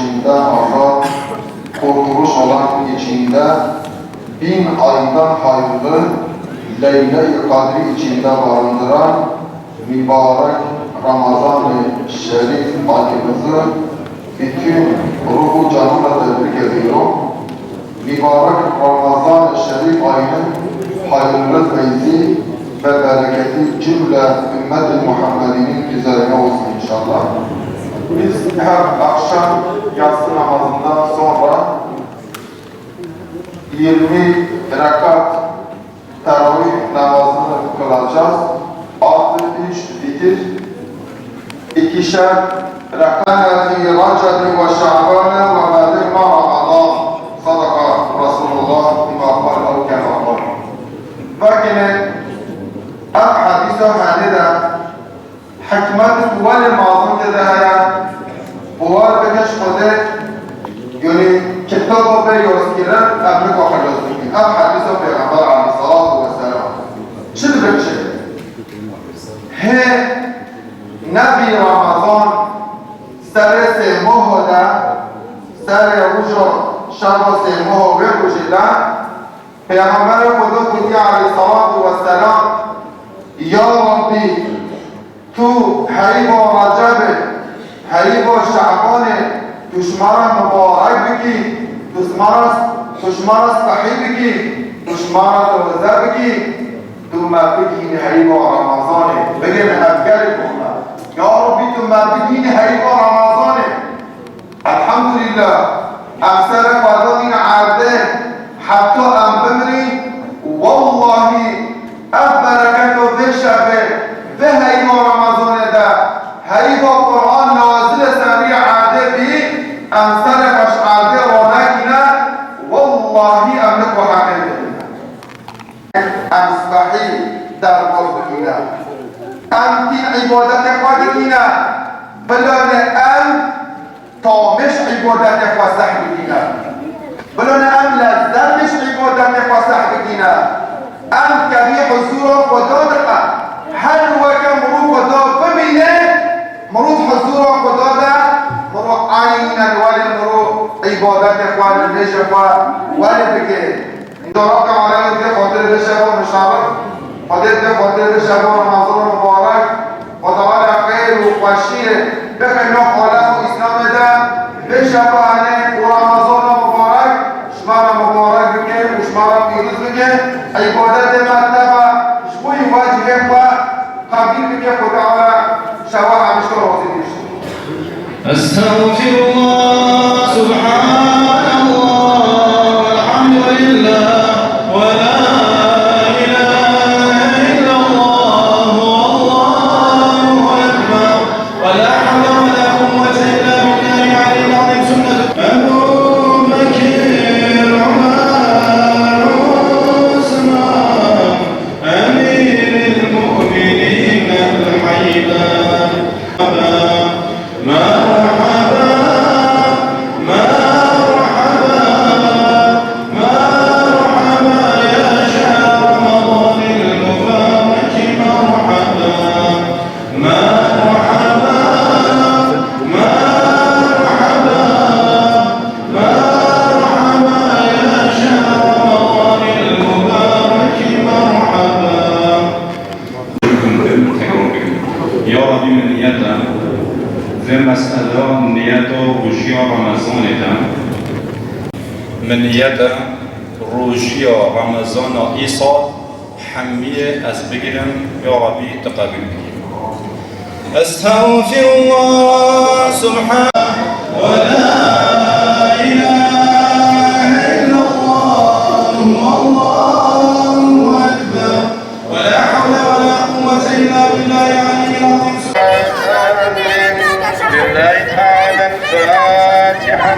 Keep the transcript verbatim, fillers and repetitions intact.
içinde azad, kurtuluş olan içinde bin aydan hayırlı, Leyle-i Kadri içinde barındıran mübarek Ramazan-ı Şerif ayımızı bütün ruhu canımla tebrik ediyorum. Mübarek Ramazan-ı Şerif ayının hayırlı feyzi ve bereketi cümle ümmet-i Muhammedi'nin üzerine olsun inşallah. Biz her akşam yatsı namazından sonra yirmi rekat teravih namazını kılacağız. Artı üç vitir, ikişer rekat fi Receb'in ve Şaban'e ve belliğna Ramazan. Sadaka Resulullah, bima kal ev kema kal. Vekine ev hadîsa hene de hikmet ku welê mazin tê de heye, bawer bike ji Xwedê, yanî kitaba vê yazkirin, em nika xelas dikîn. Ev hedîsa Pêxember aleyhissalatu vesselam. Çi dibêje? Hê nebî Ramazan serê sêmoha de, serê roja şeva sêmoha wê rojê de, Pêxemberê Xweda gotî aleyhissalatu vesselam, Ya Rabbî, tu heyva Recebê, heyva Şebanê, tu ji me re mibarek bikî, tu ji me re, tu ji me re spehî bikî, tu ji me re taze bikî, tu me bigihînî heyva Remezanê, bigihînî ev gelê bo me. Ya Rabbî, tu me bigihînî heyva Remezanê. Elhamdulillah, em serê xwe dadîne erdê, heta em bimirîn, wellahî ev bereketa vê şevê, vê heyva Remezanê de, heyva Quran nazilê serî erdê bî, em serê xwe ji erdê ranekîne, wellahî em nika heqê didine. Em spehî derbas bikîne. Em tî îbadetê xwe dikîne. Bila ne em tamê ji îbadetê xwe seh bikîne. Bila ne em lezzet ji îbadetê xwe seh bikîne. Em kevî huzûra Xweda diqe. Her weke mirov Xweda bibîne, mirov huzûra Xweda de, mirov eynen welê mirov îbadetê xwe, nimêjê xwe welê bike. Îca Rabbê Alemîn dê xatirê vê şeva muşerref, Xwedê dê xatirê vê şeva Remezana mubarek, Xwedê Teala xeyr û xweşiyê bike nav alem û Îslamê de. Vê şeva hene û Remezana mubarek ji me re mubarek bike û ji me re pîroz bike. Îbadetê me teva ji bo wecihê xwe qebîl bike, Xwedê Teala şeva hemîşka razî bî. أستغفر الله، سبحان الله، والحمد لله، ولا إله إلا الله، والله أكبر، ولا حول ولا قوة إلا بالله العلي العظيم. سنة أبو بكر، عمر، عثمان، أمير المؤمنين الحيدر. مرحبا، مرحبا، مرحبا يا شهر رمضان المبارك، مرحبا، مرحبا، مرحبا، مرحبا يا شهر رمضان المبارك، مرحبا. Ya Rabî, min niyeta vê mesela niyeta rojiya Remezanê de. Min niyeta rojiya Remezana îsal hemiyê ez bigirim, ya Rabî, tu qebûl bikî. أستغفر الله سبحانه، ولا إله إلا الله، والله أكبر. ولا حول ولا قوة إلا بالله العلي العظيم. لله تعالى الفاتحة.